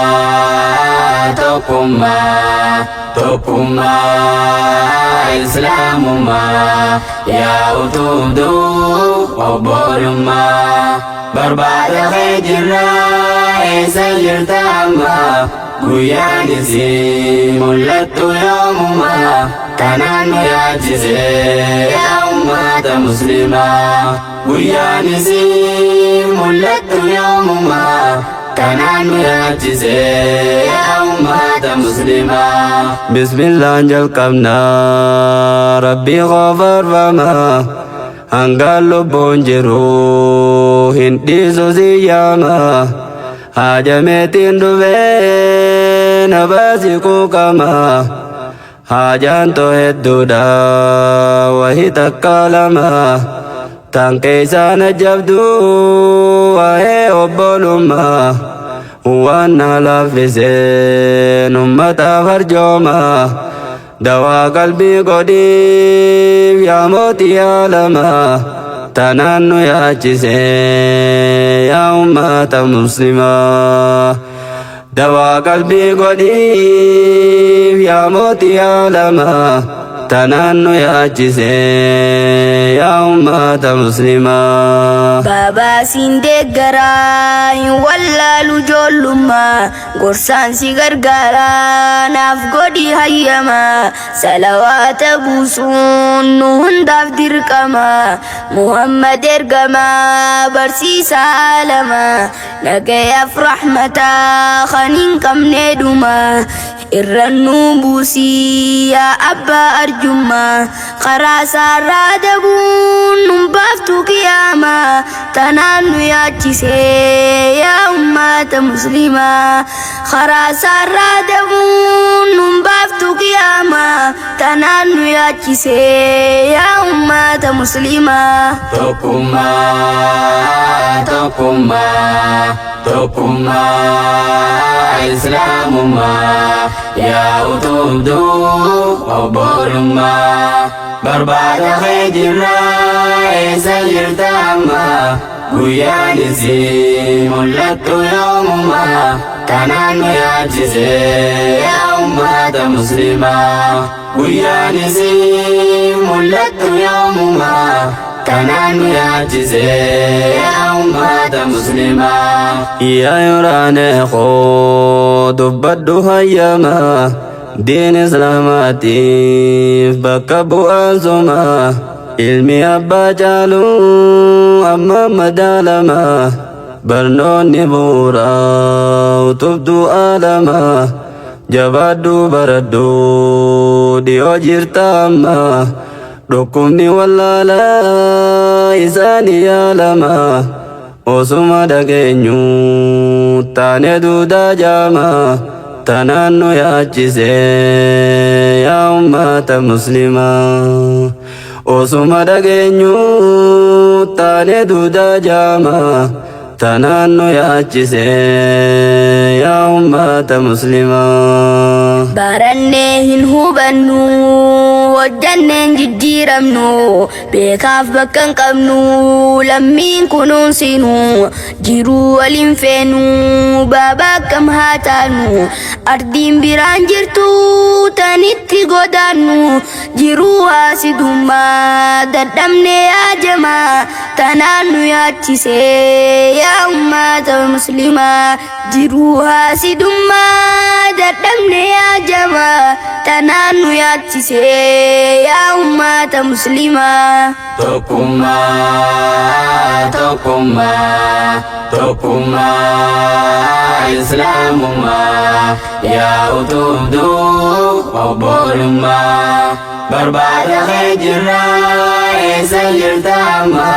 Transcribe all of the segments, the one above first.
Tokkummaa, tokkummaa, tokkummaa, Islaamummaa, yaa utubduu obbolummaa. Barbaada kee jirraa, eessa jirta amma? Guyyaan isii mul'attu yoomumaa? Kanaan nu yaachise yaa ummata muslimaa. Guyyaan isii mul'attu yoomumaa? Kanaan nu yaachise yaa ummata muslimaa. Bismillaan jalqabnaa, Rabbii qofarfama, hanga lubbuun jiru hin dhiisu siyyaama. Haajameetiin dhufee na baasi quuqama. Haajaan too hedduudha, wahi takka lama. Tan keessaa na jabdu waa'ee obbolummaa. Waan na laaffiseen ummataaf arjooma. Dawaa qalbii godhiif yaa mootii alamaa. Tanaan nu yaachise yaa ummata muslimaa. Dawaa qalbii godhiif yaa mootii alamaa. Tanaan nu yaachise yaa ummata muslimaa. Baabaa siin deeggaraa, hin wallaalu ijoollummaa, gorsaan si gargaaraa, naaf godhi hayyamaa. Salawaata buusuun nu hundaaf dirqama. Muhammad ergamaa, barsiisaa alamaa, nagayaaf rahmataa kan hin qabne dhuma. Irrannuu buusii yaa abbaa arjummaa, karaa saarraa dabuun nun baaftu qiyaamaa. Tanaan nu yaachisee yaa ummata muslimaa, karaa saarraa dabuun nun baaftu qiyaamaa. Tanaan nu yaachisee yaa ummata muslimaa. Tokkummaa, tokkummaa, tokkummaa, Islaamummaa, yaa utubduu obbolummaa. Barbaada kee jirraa, eessa jirta amma? Guyyaan isii mul'attu yoomumaa? Kanaan nu yaachise yaa ummata muslimaa. Guyyaan isii mul'attu yoomumaa? Kanaan nu yaachise yaa ummata muslimaa. Yaa Imraane koo, dubbadhu hayyama, diin Islaamaatiif bakka bu'aan suma. Ilmi abbaa caalu amma madaalama, barnoonni bu'uuraa utubduu alama. Jabaadhu baradhu, dhiyoo jirta amma. Dhukkubni wallaalaa isaanii yaalama. Osuma dhageenyu taane duudaa jaama. Tanaan nu yaachise yaa ummata muslimaa. Osuma dhageenyu taane duudaa jaama. Tanaan nu yaachise yaa ummata muslimaa. Barannee hin hubannu, hojjanneen jijjiiramnu, beekaaf bakka hin qabnu, lammiin kunuunsinu, jiruu waliin feenu. Baaba, akkam haa taanu? Ardiin biraan jirtu tanitti godaannu, jiruu haasidummaa dadhabnee yaajamaa. Tanaan nu yaachise yaa ummata muslimaa, jiruu haasidummaa dadhabnee yaajamaa. Tanaan nu yaachise yaa ummata muslimaa. Tokkummaa, tokkummaa, tokkummaa, Islaamummaa, yaa utubduu obbolummaa. Barbaada kee jirraa, eessa jirta amma?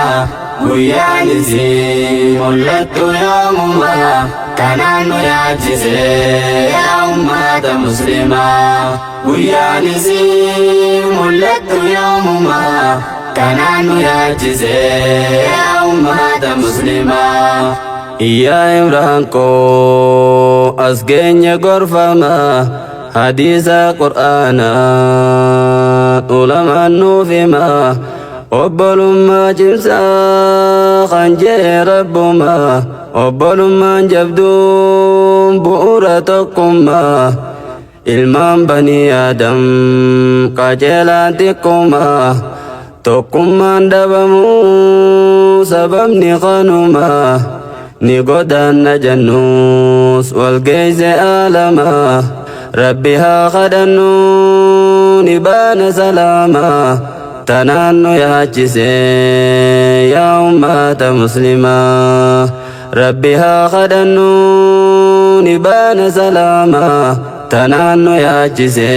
Guyyaan isii mul'attu yoomumaa? Kanaan nu yaachise yaa ummata muslimaa. Guyyaan isii mul'attu yoomumaa? Kanaan nu yaachise yaa ummata muslimaa. Yaa Imraan koo, as geenye gorfama, hadiisa Qur'aanaa ulamaan nuuf hima. Obbolummaa cimsaa kan jee rabbumaa. Obbolummaan jabduun bu'uura tokkummaa. Ilmaan banii Aadam qajeelaan xiqqummaa. Tokkummaan dhabamuu sababni kanumaa. Ni godaanna jennuus wal geeyse aalamaa. Rabbi haa kadhannu ni baana salaamaa. Tanaan nu yaachise yaa ummata muslimaa. Rabbi haa kadhannu ni baana salaamaa. Tanaan nu yaachise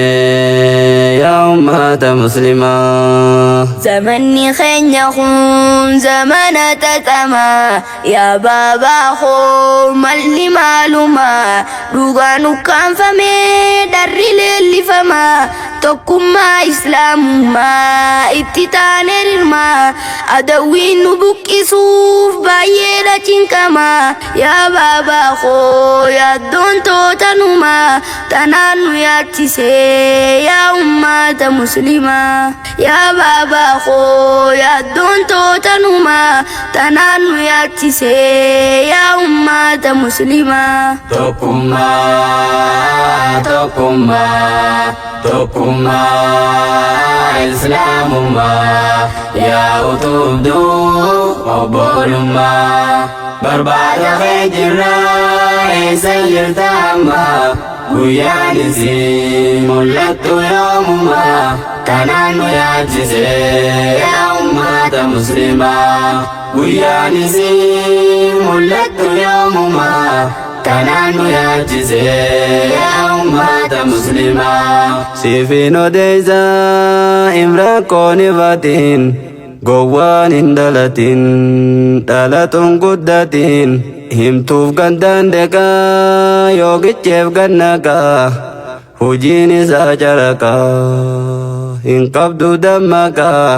yaa ummata muslimaa. Zamanni keenya kun zamana xaxamaa. Yaa baabaa koo malli maalumaa. Dhugaan ukkaanfamee dharri leellifamaa. Tokkummaa islaamummaa itti taane rirmaa. Adawwiin nu buqqisuuf baay'eedha cinqamaa. Yaa baabaa koo yaaddoon tootanumaa. Tanaan nu yaachisee yaa ummata muslimaa. Yaa baabaa koo yaaddoon tootanumaa. Tanaan nu yaachisee yaa ummata muslimaa. Tokkummaa, tokkummaa, tokkummaa islaamummaa. Yaa utubduu obbolummaa. Barbaada kee jirraa eessa jirta ammaa? Guyyaan isii mul'attu yoomumaa? Kanaan nu yaachise yaa ummata muslimaa. Guyyaan isii mul'attu yoomumaa? Kanaan nu yaachise yaa ummata muslimaa. Siifin odeessaa Imraan koon ifatiin. Gowwaan hin dhalatin dhalatuun guddatin. Himtuuf gandaan deqaa yookicheef gannaqaa. Hojiin isaa caraqaa hin qabdu dammaqaa.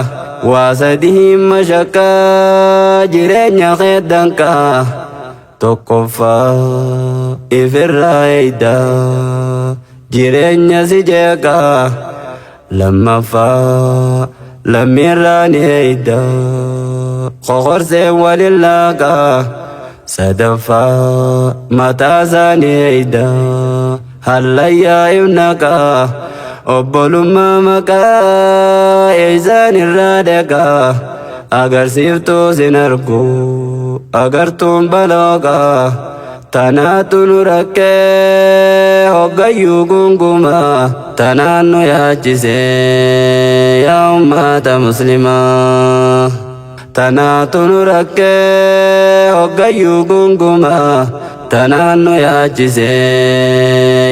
Waa sadi hin mashakkaa jireenya kee danqaa. Tokkoffaa ifirraa eeydaa jireenya si jeeqaa. Lammaffaa lammiirraa ni eeydaa qoqorseen walin laaqaa. Sadaffaa mataasaa ni eeydaa hallayyaa ibnaqaa. Obbolummaa maqaa eeysaan irraa deqaa. Agarsiiftuu sin argu agartuun balooqaa. Tanaatu nu rakkee hoggayyuu gungumaa. Tanaan nu yaachise yaa ummata muslimaa. Tanaatu nu rakkee hoggayyuu gungumaa. Tanaan nu yaachise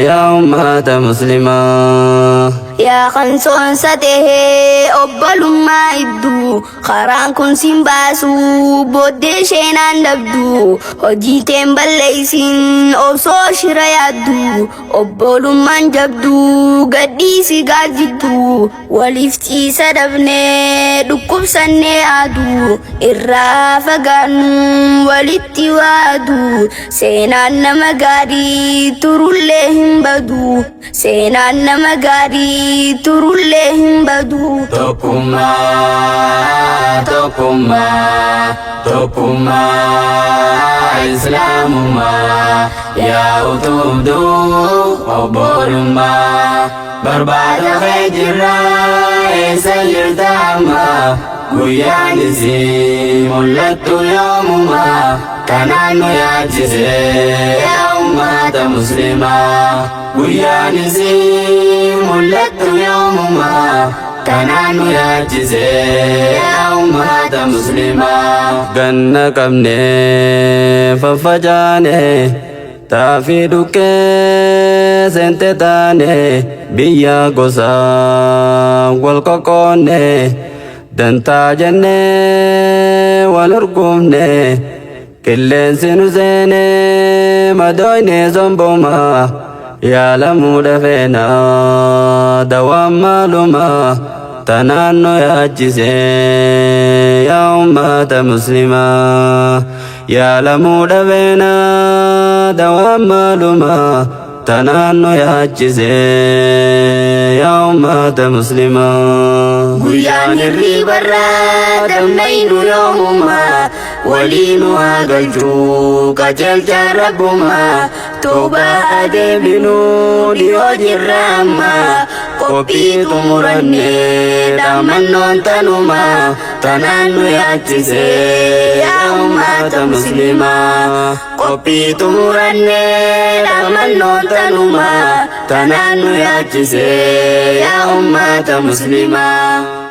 yaa ummata muslimaa. Yaa kan soonsa tahee obbolummaa idduu. Karaan kun sin baasuu booddee isheenaan dhabdu. Hojii teen balleeysin obsoo shira yaaddu. Obbolummaan jabduu gadhiisi gaajjiddu. Waliif ciisa dhabnee dhukkubsannee aadu. Irraa fagaannu walitti waadu. Seenaan nama gaarii turullee hin badu. Seenaan nama gaarii turullee hin badu. Tokkummaa, tokkummaa, tokkummaa islaamummaa. Yaa utubduu obbolummaa. Barbaada kee jirraa eessa jirta ammaa? Guyyaan isii mul'attu yoomumaa? Kanaan nu yaachise yaa ummata muslimaa. Guyyaan isii mul'attu yoomumaa? Kanaan nu yaachise yaa ummata muslimaa. Ganna qabnee faffacaane xaafii dhukkee seente taane biyya gosaa wal qoqqoonne dantaa jennee wal urgufne qilleensi nu seenee madooyne zomboma yaalamuu dhafeena dawaan maaluma tanaan nu yaachise yaa ummata muslimaa. Yaalamuu dhafeena dawaan maaluma Tanaan nu yaachise yaa ummata muslimaa. Guyyaan hirriibarraa dammaqnu yoomumaa, waliin nu haa galchuu qajeelcha rabbumaa. Toobaa adeemnuu dhiyoo jirra ammaa, qophii xumurannee dhaamannoon tanumaa. Tanaan nu yaachise yaa ummata muslimaa, qophii xumurannee dhaamannoon tanumaa. Tanaan nu yaachise yaa ummata muslimaa.